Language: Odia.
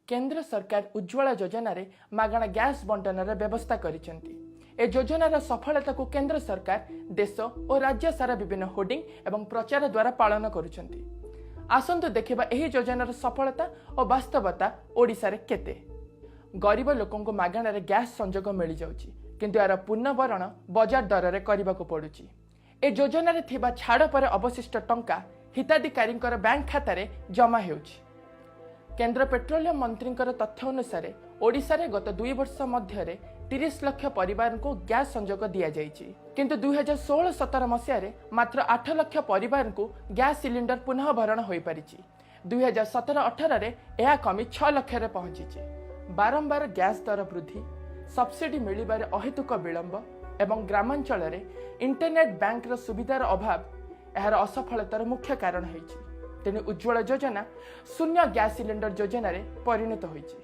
କେନ୍ଦ୍ର ସରକାର ଉଜ୍ଜ୍ୱଳା ଯୋଜନାରେ ମାଗଣା ଗ୍ୟାସ୍ ବଣ୍ଟନର ବ୍ୟବସ୍ଥା କରିଛନ୍ତି। ଏ ଯୋଜନାର ସଫଳତାକୁ କେନ୍ଦ୍ର ସରକାର ଦେଶ ଓ ରାଜ୍ୟ ସାରା ବିଭିନ୍ନ ହୋର୍ଡିଂ ଏବଂ ପ୍ରଚାର ଦ୍ୱାରା ପାଳନ କରୁଛନ୍ତି। ଆସନ୍ତୁ ଦେଖିବା ଏହି ଯୋଜନାର ସଫଳତା ଓ ବାସ୍ତବତା ଓଡ଼ିଶାରେ କେତେ। ଗରିବ ଲୋକଙ୍କୁ ମାଗଣାରେ ଗ୍ୟାସ୍ ସଂଯୋଗ ମିଳିଯାଉଛି, କିନ୍ତୁ ଏହାର ପୁନଃଭରଣ ବଜାର ଦରରେ କରିବାକୁ ପଡୁଛି। ଏ ଯୋଜନାରେ ଥିବା ଛାଡ଼ ପରେ ଅବଶିଷ୍ଟ ଟଙ୍କା ହିତାଧିକାରୀଙ୍କର ବ୍ୟାଙ୍କ ଖାତାରେ ଜମା ହେଉଛି। କେନ୍ଦ୍ର ପେଟ୍ରୋଲିୟମ ମନ୍ତ୍ରୀଙ୍କର ତଥ୍ୟ ଅନୁସାରେ ଓଡ଼ିଶାରେ ଗତ 2 ବର୍ଷ ମଧ୍ୟରେ 30 ଲକ୍ଷ ପରିବାରଙ୍କୁ ଗ୍ୟାସ୍ ସଂଯୋଗ ଦିଆଯାଇଛି। କିନ୍ତୁ 2016-17 ମସିହାରେ ମାତ୍ର 8 ଲକ୍ଷ ପରିବାରଙ୍କୁ ଗ୍ୟାସ୍ ସିଲିଣ୍ଡର ପୁନଃ ଭରଣ ହୋଇପାରିଛି। 2017-18ରେ ଏହା କମି 6 ଲକ୍ଷରେ ପହଞ୍ଚିଛି। ବାରମ୍ବାର ଗ୍ୟାସ୍ ଦର ବୃଦ୍ଧି, ସବସିଡି ମିଳିବାରେ ଅହେତୁକ ବିଳମ୍ବ ଏବଂ ଗ୍ରାମାଞ୍ଚଳରେ ଇଣ୍ଟରନେଟ୍ ବ୍ୟାଙ୍କର ସୁବିଧାର ଅଭାବ ଏହାର ଅସଫଳତାର ମୁଖ୍ୟ କାରଣ ହୋଇଛି। ତେଣୁ ଉଜ୍ଜ୍ୱଳ ଯୋଜନା ଶୂନ୍ୟ ଗ୍ୟାସ୍ ସିଲିଣ୍ଡର ଯୋଜନାରେ ପରିଣତ ହୋଇଛି।